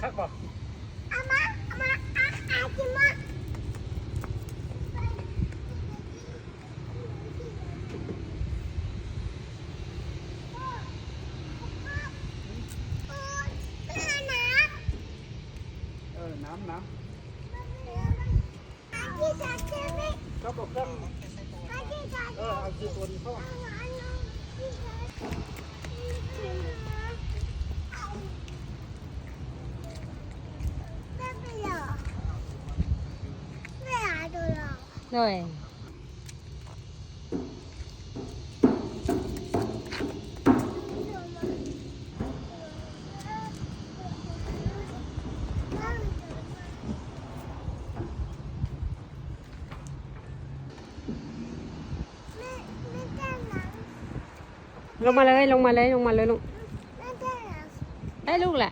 ຄັກບໍ່? ເອີ ນ້ຳ ນ້ຳ. ເຈົ້າກໍເຄື່ອງ ເອີ ເອົາຊິຕົນເຂົ້າ. ໂດຍ. ລົງມາເລີຍ ລົງມາເລີຍ ລົງມາເລີຍລູກ. ໄດ້ລູກແຫຼະ.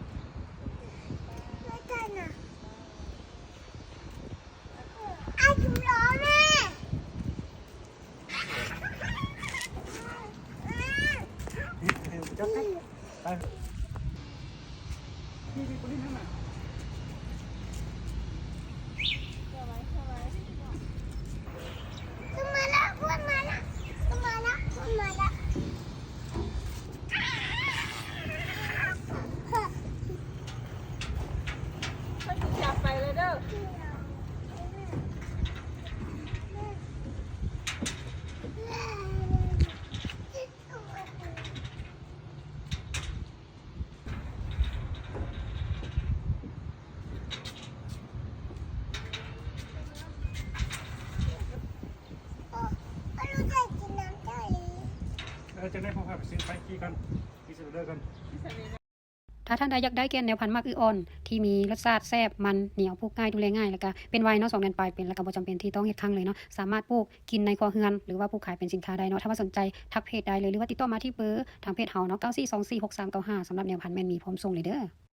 ເອີ ຈັ່ງໃດພວກຂ້ອຍໄປຊື້ໄຟກີ່ກ່ອນ ກິນສະເລີກ່ອນ. ຖ້າທ່ານໃດຢາກໄດ້ແກ່ນແນວພັນໝາກອຶອ່ອນ ທີ່ມີລົດຊາດແຊບ ມັນ ໜຽວ ປູກງ່າຍ ດູແລງ່າຍ ແລ້ວກະເປັນໄວເນາະ ສອງເດືອນປາຍເປັນ ແລ້ວກະບໍ່ຈຳເປັນທີ່ຕ້ອງເຮັດຄັ້ງເລີຍເນາະ ສາມາດປູກກິນໃນຄົວເຮືອນ ຫຼືວ່າປູກຂາຍເປັນສິນຄ້າໄດ້ເນາະ. ຖ້າວ່າສົນໃຈ ທັກເພຈໄດ້ເລີຍ ຫຼືວ່າຕິດຕໍ່ມາທີ່ເບີທາງເພຈເຮົາເນາະ ເກົ້າສີ່ສອງສີ່ຫົກສາມເກົ້າຫ້າ ສຳລັບແນວພັນແມ່ນມີພ້ອມສົ່ງເລີຍເດີ.